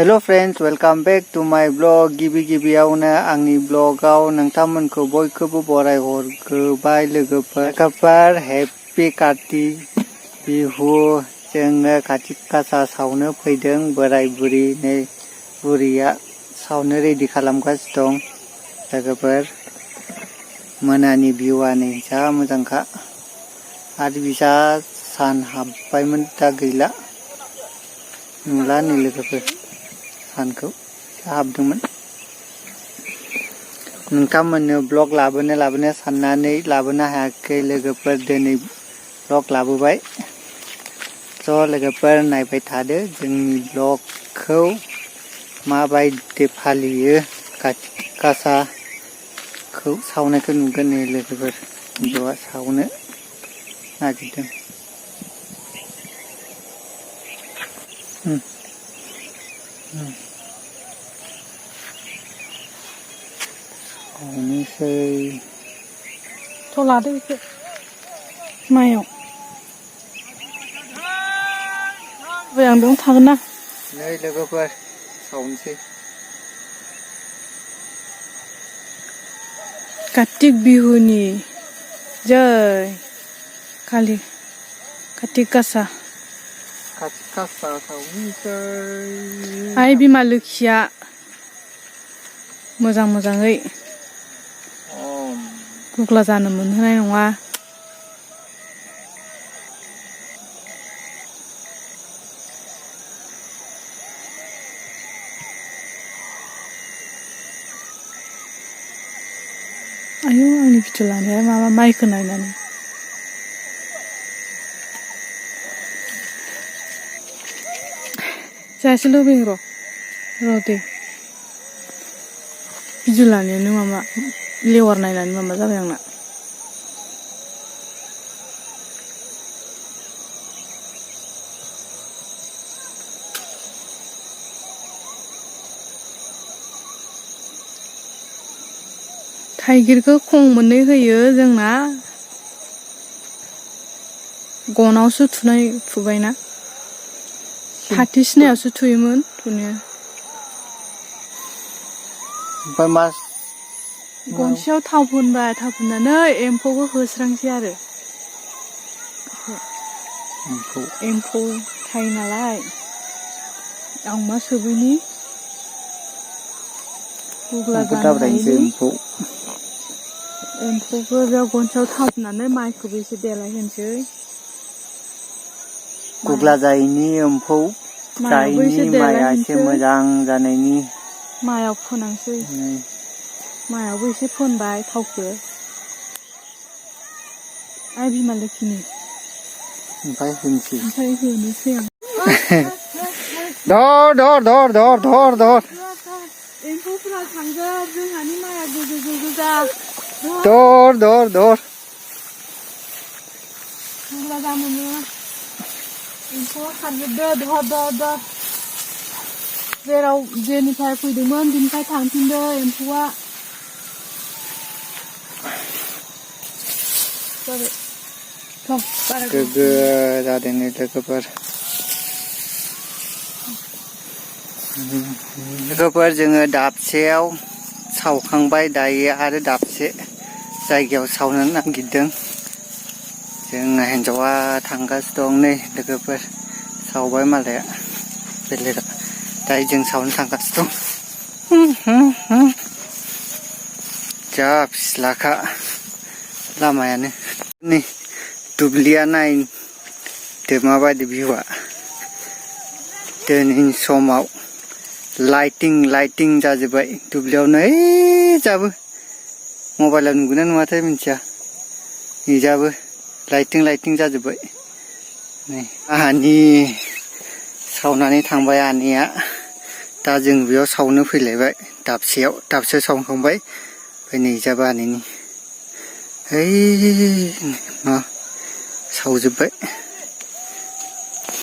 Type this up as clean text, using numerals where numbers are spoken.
hello friends welcome back to my blog गिबियावनो आंनि ब्लॉगआव नोंथांमोनखौ बयखौबो बराय हरबाय लोगोफोर हैप्पी कार्तिक बिहु जोङो खाथि गासा सावनो फैदों बोराय बुरि नै बुरिया सावनो रेडि खालामगासिनो दं लोगोफोर मोनानि भिउआ नै जा मोजांखा आरो बिसा सान हाबबायमोन दा गैला नुला नै लोगोफोर सानखौ हाबदोंमोन नोंथांमोननो ब्लग लाबोनो साननानै लाबोनो हायाखै लोगोफोर दिनै ब्लग लाबोबाय ज' लोगोफोर नायबाय थादो जोंनि ब्लगखौ माबायदि फालियो खाथि गासाखौ सावनायखौ नुगोन नै लोगोफोर ज' सावनो नागिरदों थ' लादो बेखौ मायाव ओमफ्राय आं बेयावनो थागोन ना नै लोगोफोर सावनोसै कार्तिक बिहुनि जै कार्तिक गासा सावनोसै आइ बिमा लोखिया मोजाङै गुग्ला जानो मोनहोनाय नङा आयौ आंनि भिडिअ लानाया माबा माइखौ नायनानै जायासै लुबैयो र' दे भिडिअ लानायानो माबा लेवार नायनानै माबा जाबाय आंना थाइगिरखौ खं मोननै होयो जोंना गनावसो थुबायना फाथि सिनायावसो थुयोमोन थुनाया ओमफ्राय मा गनसेयाव थाव फुनबाय थाव फुननानै एम्फौखौ होस्रांसै आरो एम्फौ थायो नालाय आं मा सोबैनि गुग्ला जानो हायिनि एम्फौखौ बेयाव गनसेयाव थाव फुननानै माइखौबो एसे देलायहोनोसै गुग्ला जायैनि एम्फौ जायैनि माइआ एसे मोजां जानायनि माइआव फोनांसै माइआवबो एसे फोनबाय थावखौ आइ बिमा लोखिनि ओमफ्राय होनोसै आं धर एम्फौफोरा थांगोन जोंहानि माइआ गोजा धर गुग्ला जानो एम्फौआ खारजोबदो धर जेराव जेनिफ्राय फैदोंमोन बिनिफ्राय थांफिनदो एम्फौआ गोग्गो जादों लोगोफोर जोङो दाबसेयाव सावखांबाय दायो आरो दाबसे जायगायाव सावनो नागिरदों जोंना हिन्जावा थांगासिनो दं नै लोगोफोर सावबाय मालाया बेलेगा दायो जों सावनो थांगासिनो दं जा फिस्लाखा लामायानो नै दुब्लिया नायदो माबायदि भिउआ दिनैनि समाव लाइटिं जाजोब्बाय दुब्लियावनो ओइ जाबो मबाइलाव नुगोना नुवाथाय मिथिया इजाबो लाइटिं जाजोब्बाय नै आहानि सावनानै थांबाय आनैया दा जों बेयाव सावनो फैलायबाय दाबसेयाव सावखांबाय ओमफ्राय नै इजाबो आनैनि ओइ मा सावजोब्बाय